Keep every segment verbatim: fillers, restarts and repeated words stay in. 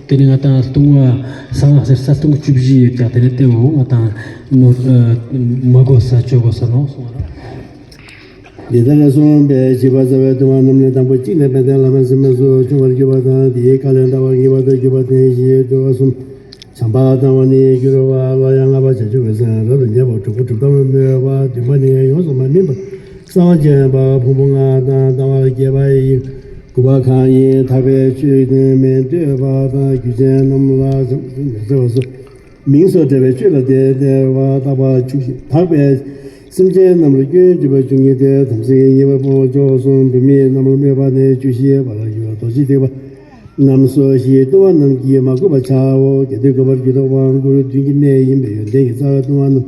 དེ་ནས་ང་དང་ལྟུང་བ་གསང་སྔགས་ཟེར་ས་ལྟུང་བཅུ་བཞི་ཡོད་ཀྱང་དེ་ནས་དེ་འོ་ང་དང་ནོར་མ་གོ་ས་ཆོས་གོ་ས་ནོ་གསུང་བ་རེད། འདི་ལྟར་གསུངས་པས་བྱིས་པ་རྩ་བའི་ལྟུང་བ་རྣམས་ནི་དང་པོ་གཅིག་ནས་དཔལ་ལྡན་བླ་མ་སྲིན་མོ་སོགས་བྱུང་བར་གྱུར་པ་དང་དེའི་བཀའ་ལས་འདའ་བར་ངེས་པར་དུ་གྱུར་པ་དེ་བཞིན་དུ་གསུམ། བྱམས་པ་དང་བ་ནི་འགྱུར་བ་ལ་ཡང་ལྔ་པ་བྱང་ཆུབ་ཀྱི་སེམས་རབ་ཏུ་ཉེ་བ་དྲུག་པོ་གྲུབ་མཐའ་སྨྲ་བ་བདུན་པ་ནི་ཡོངས་སུ་མ་སྨིན་པ་གསང་བ་སྦྱིན་པ་ཕུང་པོ་ལྔ་དང་ལྟ་བ་བརྒྱད་པ་ཡི། དགུ་པ་གང་ཡིན་ཐར་པའི་ཆོས་ཀུན་མི་འདོད་པ་དང་རྒྱུ་ཅན་རྣམས་ལ་བྱམས་སོ། མིང་སོགས་འབྲེལ་བའི་ཆོས་ལ་བརྟེན་ཏེ་བ་བཏགས་པ་བཅུ་བཞི་དག་པས་སེམས་ཅན་རྣམས་ལ་སྐྱོན་བརྗོད་པ་བཅུ་གཉིས་ཏེ་དམ་ཚིག་ཉེས་པ་སྤོང་བ་བཅུ་གསུམ་བུད་མེད་རྣམས་ལ་སྨོད་པ་ནི་བཅུ་བཞི་པ་ལ་ཞུ་བ་རྡོ་རྗེ་ཐེག་པ། རྣམས་སོ་ཞེས་ལྟུང་བ་རྣམས་ཀྱིས་མ་གོས་པར་བྱའོ། གལ་ཏེ་གོས་པར་གྱུར་ན་དབང་བསྐུར་མདུན་གྱི་གནས་ཡིན་པས་ཡོན་ཏན་གྱི་རྩ་བའི་ལྟུང་བ་རྣམས་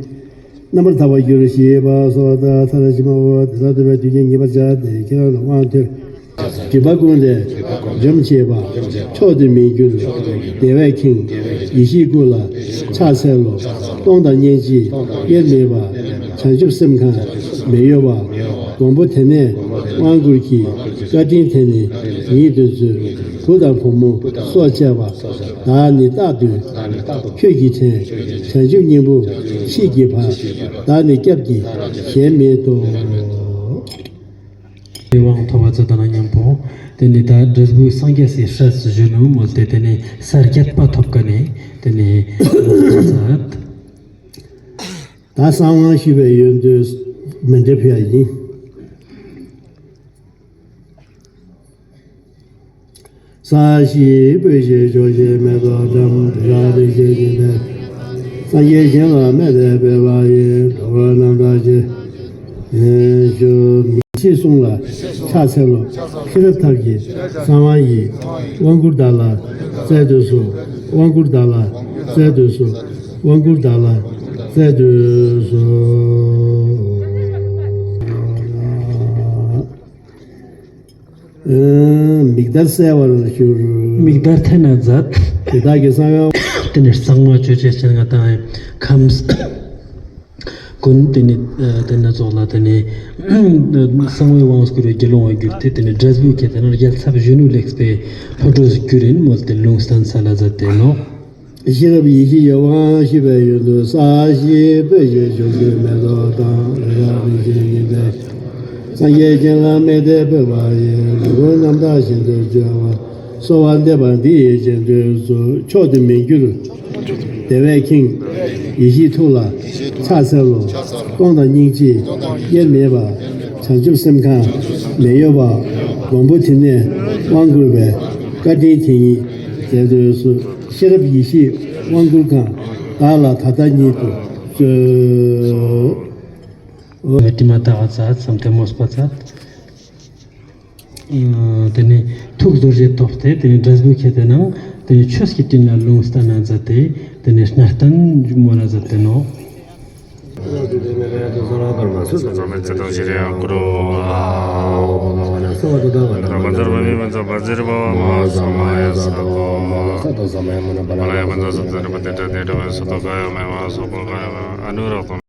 རྣམ་པར་དག་པར་འགྱུར་ཞེས་པ་སོགས་དང་མཐར་ཕྱིན་པའོ། དེ་དག་འདོད་པའི་དོན་གྱིས་ངེས་པར་བྱ་སྟེ་ཁྱེད་རང་ལ་དབང་ཐོབ། སྒྲིབ་པ་ཀུན་ལས་འཇོམས་བྱེད་པ། མཆོག་ཏུ་མི་འགྱུར་བདེ་བས་ཁེངས། ཡེ་ཤེས་སྐུ་ལ་ཕྱག་འཚལ་ལོ། སྟོང་དང་སྙིང་རྗེ་དབྱེར་མེད་པ། བྱང་ཆུབ་སེམས་ཁམས་མི་གཡོ་བ། མགོན་པོ་དེ་ནས་དབང་བསྐུར་གྱིས། བཀའ་དྲིན་དེ་ནི་ཉིད་དུ་མཛོད། བུ་དང་བུ་མོ་སྲོག་བཅད་པ། བདག་ནི་རྟག་ཏུ་ཁྱོད་ཀྱི་དྲིན། བྱང་ཆུབ་སྙིང་པོ་མཆིས་ཀྱི་བར། བདག་ནི་སྐྱབས་ཀྱི་གཞན་མེད་དོ། དབང་ཐོབ་པ་ཚོ་དང་མཉམ་པོ། དེ་ནས་ད་འབྲས་བུ་སངས་རྒྱས་སའི་སྲས་སུ་བཞུགས་ནུ་མོལ་ཏེ་དེ་ནས་ས་བརྒྱད་པ་ཐོབ་ཀ་ནས་དེ་ནས་ད་གསང་དབང་ཞུས་པའི་ཡོན་དུ་མཎྜལ་ཕུལ་ཡ་ཡིན། ས་གཞི་སྤོས་ཀྱི་ཕྱོགས་བཞིར་མེ་ཏོག་བཀྲམ། རི་རབ་རིན་ཆེན་བརྒྱན་པའི། སངས་རྒྱས་བྱིན་རླབས་རྨད་དུ་སྤེལ་བ་ཡི། འགྲོ་བ་རྣམས་དག་ཅིང་། ཞུ། མི་ཕྱེད་གསུམ་ལ་ཕྱག་འཚལ་ལོ། ཤེས་རབ་ཐབས་ཀྱི་གསང་བ་ཡི། དབང་བསྐུར་བདག་ལ་སྩལ་དུ་གསོལ། དབང་བསྐུར་བདག་ལ་སྩལ་དུ་གསོལ། དབང་བསྐུར་བདག་ལ་སྩལ་དུ་གསོལ། མིག་དར་གསལ་བར་གྱུར། མིག་དར་འཐེན་ན་མཛད། དེ་དག་གི་གསང་བའི། དེ་ནས་གཙང་མ་ཆོས་འཆད་ཅན་ང་དང་ཁམས་ཀུན་དེ་ནས་དེ་ན་ཚོགས་ལ་དེ་ནས་གསང་བའི་དབང་བསྐུར་བའི་དགེ་སློང་བ་གྱུར་ཏེ་དེ་ནས་འབྲས་བུ་ཁྱེད་དེ་ན་རྒྱལ་ཚབ་གཞོན་ནུ་ལེགས་པའི་ལྷོ་འགྲོ་གྱུར་ཡིན་མོལ་ཏེ་ལུང་བསྟན་ས་ལ་མཛད་དེ་ནོ། ཤེས་རབ་ཡེ་ཤེས་ཀྱི་དབང་ཞུས་པའི་ཡོན་དུ། ས་གཞི་སྤོས་ཀྱི་ཕྱོགས་བཞིར་མེ་ཏོག་དང་། རི་རབ་རིན་ཆེན་བརྒྱན་པའི། སངས་རྒྱས་བྱིན་རླབས་རྨད་དུ་སྤེལ་བ་ཡི། འགྲོ་ཀུན་རྣམ་དག་ཞིང་དུ་སྤྱོད་པ། གསོལ་བ་འདེབས་པ་འདི་ཡི་རྗེས་ཟློས་སུ། མཆོག་ཏུ་མི་འགྱུར་བདེ་བས་ཁེངས། ཡེ་ཤེས་ཐུགས་ལ་ཕྱག་འཚལ་ལོ། སྟོང་དང་སྙིང་རྗེ་དབྱེར་མེད་པ། བྱང་ཆུབ་སེམས་ཁམས་མི་གཡོ་བ། མགོན་པོ་དེ་ནས་དབང་བསྐུར་བའི། བཀའ་དྲིན་དེ་ཉིད་མཛད་དུ་གསོལ། ཤེས་རབ་ཡེ་ཤེས་དབང་བསྐུར་གང་། བདག་ལ་ད་ལྟ་ཉིད་དུ་སྩོལ། དྲི་མ་དག་མཛད་བསམ་སྟེ་མོས་པ་མཛད། དེ་ནས་ཐུགས་རྡོ་རྗེ་ཐོབ་སྟེ་དེ་ནས་འབྲས་བུ་ཁྱེར་ཏེ་ནང་དེ་ནས་ཆོས་ཀྱི་སྤྲིན་ལ་ལུང་བསྟན་ན་མཛད་དེ་དེ་ནས་གནས་བརྟན་མོ་ལ་མཛད་དེ་ནོ།